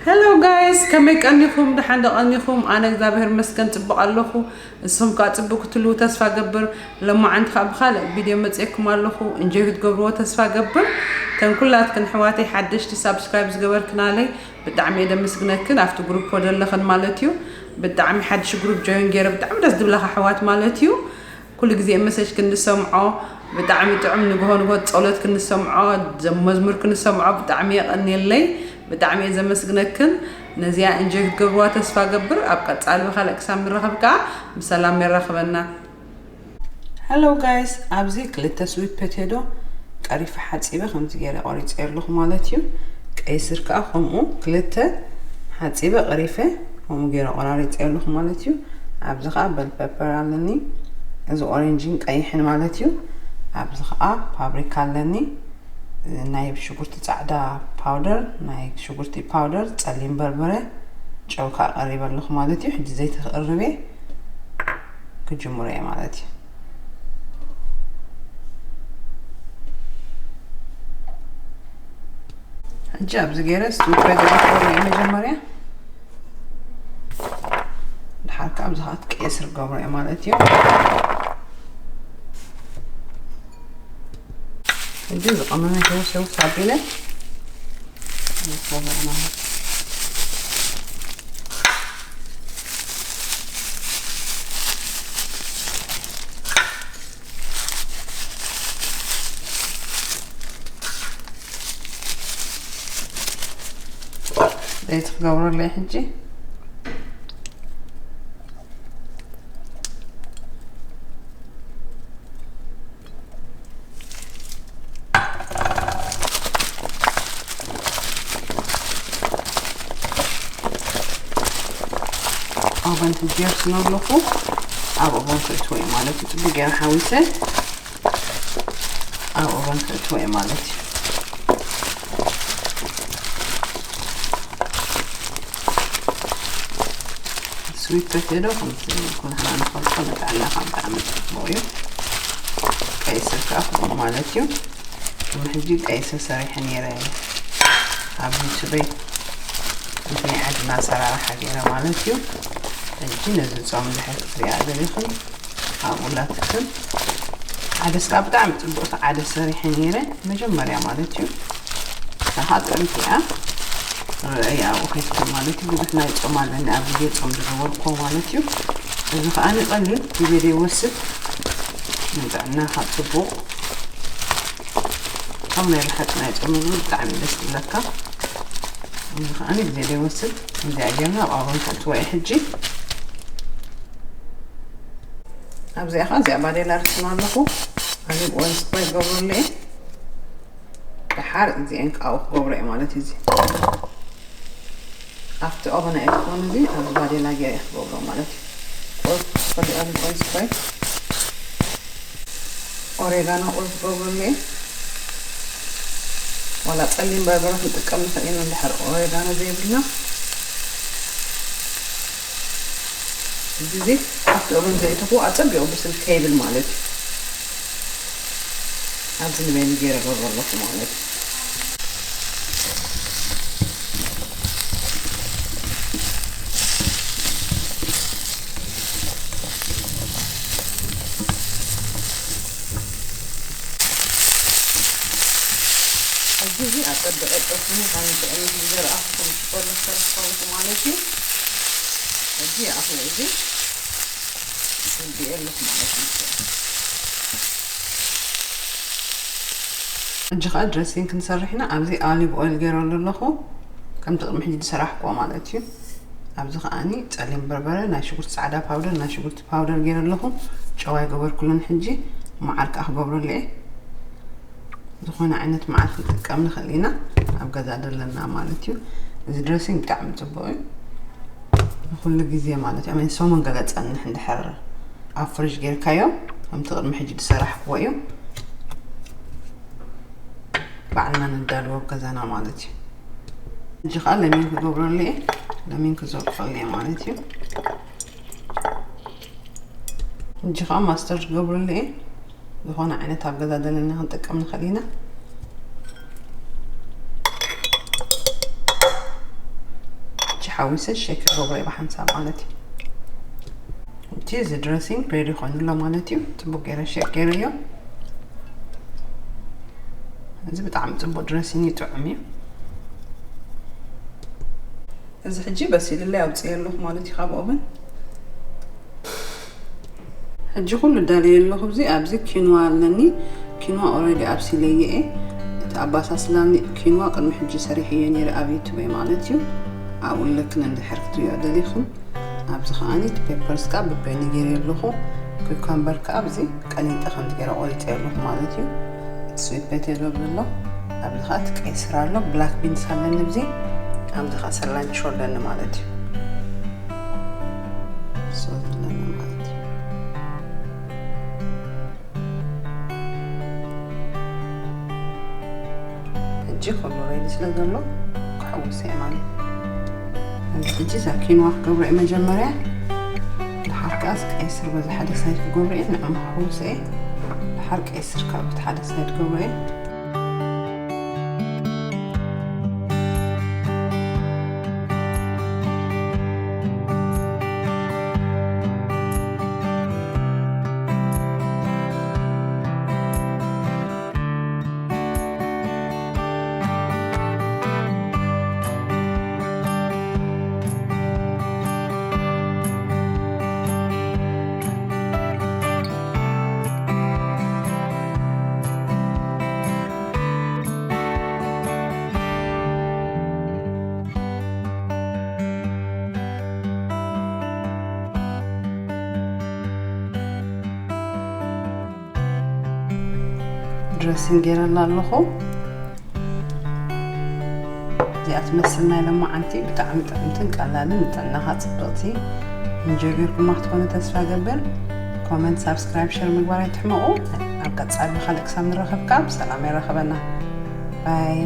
Hello guys፣ ከመይ ቀኒኹም? ደሓን ዶ ቀኒኹም? ኣነ እግዚኣብሔር ይመስገን ጽቡቕ ኣለኹ። ንስኹም ከኣ ጽቡቕ ክትህልዉ ተስፋ ገብር። ሎማዓንቲ ከኣ ብኻልእ ቪድዮ መጽኤኩም ኣለኹ። እንጆይ ክትገብርዎ ተስፋ ገብር። ከም ኩላትክን ኣሕዋተይ ሓደሽቲ ሳብስክራይብ ዝገበርክናለይ ብጣዕሚ እየ ደመስግነክን። ኣብቲ ግሩፕ ዘለኽን ማለት እዩ። ብጣዕሚ ሓድሽ ግሩፕ ጆይን ገይረ ብጣዕሚ ደስ ዝብለኻ ኣሕዋት ማለት እዩ። ኩሉ ግዜ መሰጅ ክንሰምዖ ብጣዕሚ ጥዑም፣ ንግሆ ንግሆ ጸሎት ክንሰምዖ፣ መዝሙር ክንሰምዖ ብጣዕሚ የቐንየለይ። ብጣዕሚ እየ ዘመስግነክን። ነዚኣ እንጆይ ክትገብርዋ ተስፋ ገብር። ኣብ ቀጻሊ ብኻልእ ክሳብ ንራኸብ ከኣ ብሰላም የራኽበና። Hello guys፣ ኣብዚ ክልተ ስዊት ፖቴቶ ቀሪፈ ሓጺበ ከምዚ ገይረ ቆሪጸ ኣለኹ ማለት እዩ። ቀይስር ከኣ ከምኡ ክልተ ሓጺበ ቀሪፈ ከምኡ ገይረ ቆራሪጸ ኣለኹ ማለት እዩ። ኣብዚ ከኣ በል ፔፐር ኣለኒ፣ እዚ ኦሬንጅን ቀይሕን ማለት እዩ። ኣብዚ ከኣ ፓብሪካ ኣለኒ፣ ናይ ሽጉርቲ ጻዕዳ ፓውደር፣ ናይ ሽጉርቲ ፓውደር፣ ጸሊም በርበረ፣ ጨው ከኣ ቀሪበ ኣለኹ ማለት እዩ። ሕጂ ዘይቲ ክቕርብ እየ፣ ክጅምሮ እየ ማለት እዩ። ሕጂ ኣብዚ ገይረ ስዊት ፖቴቶ ክገብሮ እየ መጀመርያ። ድሓር ከኣ ኣብዚ ከኣ ቀይስር ክገብሮ እየ ማለት እዩ። ሕጂ ዝቐመመ ሸውሸው ሳቢለ ዘይቲ ክገብረለይ ሕጂ። ኦቨን ክጀርስ ኣለኹ። ኣብ ኦቨን ክእትዎ እዩ ማለት እዩ። ጽቡቅ ገይረ ሓዊሰ ኣብ ኦቨን ክእትዎ እዩ ማለት እዩ። ስዊት ፖቴቶ ከምዚ ኩላህና ንፈልጦ ንጥዕና ካብ ብጣዕሚ ጽቡቅ እዩ። ቀይስር ከኣ ከምኡ ማለት እዩ። ሕጂ ቀይስር ሰሪሐ ነይረ ኣብ ዩቱበይ፣ እቲ ናይ ዓድና ኣሰራርሓ ገይረ ማለት እዩ። ሕጂ ነዚ ጾም ድሕር ክትሪኣ ገሊኹም ኣብኡ ላትክን ዓደስ ከኣ ብጣዕሚ ጽቡቅ ዓደስ ሰሪሐ ነይረ መጀመርያ ማለት እዩ። እሳ ከኣ ጥዕምቲ እያ። ርኣይ ኣብኡ ከይድኩም ማለት እዩ። ብዙሕ ናይ ጾም ኣለኒ ኣብ ግዜ ጾም ዝገበርኩዎ ማለት እዩ። እዚ ከኣ ንቐሊል ግዜ ዘይወስድ ንጥዕና ካብ ጽቡቅ ካብ ናይ ብሓቂ ናይ ጾም ምግቢ ብጣዕሚ ደስ ዝብለካ። እዚ ከኣ ግዜ ዘይወስድ እዚኣ ጌርና ኣብ ኣወን ከእትዎ እየ ሕጂ። ኣብዚኣ ከኣ እዚኣ ባዴላ ርስና ኣለኹ። ኣነ ብኦን ስፕራይ ገብረሉ እየ። ደሓር እዚአን ከኣ ክገብሮ እየ ማለት እዩ። እዚ ኣብቲ ኦቨን እየ ትኾን፣ እዚ ኣብ ባዴላ ገይረ እየ ክገብሮ ማለት እዩ። ኦልት ስፕራይ፣ ኦልት ስፕራይ፣ ኦሬጋኖ ኦልት ገብረሉ እየ። ዋላ ጸሊም በርበረ ክንጥቀም ንኽእል ኢና እንድሕር ኦሬጋኖ ዘይብልና። እዚ ኣብቲ ኦቨን ዘይትኹ ኣጸቢቑ ብስል ከይብል ማለት እዩ። ኣብዚ ንበይኑ ገይረ ገብሮ ኣለኹ ማለት እዩ። ሕጂ እዚ ኣጸቢቐ ጠስሚ፣ ከም ትዕሊ ዝዘርኣኹ ከም ሽኮር ዝሰርሕ ከውት ማለት እዩ። ሕጂ ይኣኽሎ እዚ ወዲኤ ኣለኹ ማለት እዩ። ሕጂ ኸኣ ድረሲንግ ክንሰርሕ ኢና። ኣብዚ ኣሊቭ ኦይል ገይረሉ ኣለኹ፣ ከምቲ ቅድሚ ሕጂ ዝሰራሕክዎ ማለት እዩ። ኣብዚ ኸኣኒ ጸሊም በርበረ፣ ናይ ሽጉርቲ ጻዕዳ ፓውደር፣ ናይ ሽጉርቲ ፓውደር ገይረ ኣለኹ። ጨው ኣይገበርኩሉን። ሕጂ መዓር ከኣ ክገብረሉ እየ። ዝኾነ ዓይነት መዓር ክንጥቀም ንኽእል ኢና፣ ኣብ ገዛ ዘለና ማለት እዩ። እዚ ድረሲንግ ብጣዕሚ ጽቡቕ እዩ፣ ንኹሉ ግዜ ማለት እዩ። ኣሜን፣ ሰሙን ገለ ጸንሕ እንድሕር ኣብ ፍሪጅ ጌርካዮ፣ ከምቲ ቅድሚ ሕጂ ዝሰራሕክዎ እዩ። ባዕልና ንዳልዎ ኣብ ገዛና ማለት እዩ። ሕጂ ኸኣ ለሚን ክገብረሉ እየ፣ ለሚን ክዘርግፈሉ እየ ማለት እዩ። ሕጂ ኸኣ ማስተርድ ክገብረሉ እየ። ዝኾነ ዓይነት ኣብ ገዛ ዘለና ክንጥቀም ንኽእል ኢና። ሓዊሰ ሼክ ክገብሮ እየ ብሓንሳብ ማለት እዩ። እቲ እዚ ድረሲንግ ሬዲ ኮይኑ ኣሎ ማለት እዩ። ጽቡቅ ገይረ ሼክ ገይረዮ። እዚ ብጣዕሚ ጽቡቅ ድረሲንግ እዩ፣ ጥዑም እዩ። እዚ ሕጂ በሲሉለይ ኣውፅኤ ኣለኹ ማለት እዩ ካብ ኦቨን። ሕጂ ኩሉ ዳለየ ኣለኹ። እዚ ኣብዚ ኪንዋ ኣለኒ። ኪንዋ ኦልሬዲ ኣብሲለየ እየ። እቲ ኣባሳስላኒ ኪንዋ ቅድሚ ሕጂ ሰሪሐዮ ነይረ ኣብ ዩቱበይ ማለት እዩ። ኣብኡ ኣለክን እንድሕር ክትሪኦ ደሊኹም። ኣብዚ ከዓኒ እቲ ፔፐርስ ከዓ ብበይኒ ገይረ ኣለኹ። ኩካምበር ከዓ ኣብዚ ቀሊጠ ከምዚ ገይረ ቆሪፀ ኣለኹ ማለት እዩ። እቲ ስዊት ፖቴቶ ኣሎ፣ ኣብዚ ከዓ እቲ ቀይ ስር ኣሎ፣ ብላክ ቢንስ ኣለኒ፣ ኣብዚ ኣብዚ ከዓ ሰላንትሮ ኣለኒ ማለት እዩ። ሶስ ኣለኒ ማለት እዩ። ሕጂ ኩሉ ሬዲ ስለ ዘሎ ክሕውስ እየ ማለት እዩ። ኣብዚ ሕጂ እዛ ኪንዋ ክገብሮ እየ መጀመርያ። ድሓር ከኣስ ቀይ ስር በዚ ሓደ ሳይድ ክገብሮ እየ፣ ንዕኡ ክሕውስ እየ። ድሓር ቀይ ስር ካብ እቲ ሓደ ሳይድ ክገብሮ እየ። ድረሲንግ ገይረላ ኣለኹ። እዚኣ ትመስል ናይ ሎማዓንቲ ብጣዕሚ ጥዕምትን ቀላልን ንጥዕናኻ ጽብቕቲ። ኢንጆይ ጌርኩማ ክትኮኑ ተስፋ ገብር። ኮመንት፣ ሳብስክራይብ፣ ሸር ምግባር ኣይትሕመቑ። ኣብ ቀጻሊ ካልእ ክሳብ ንራኸብ ካብ ሰላም የራኸበና። ባይ።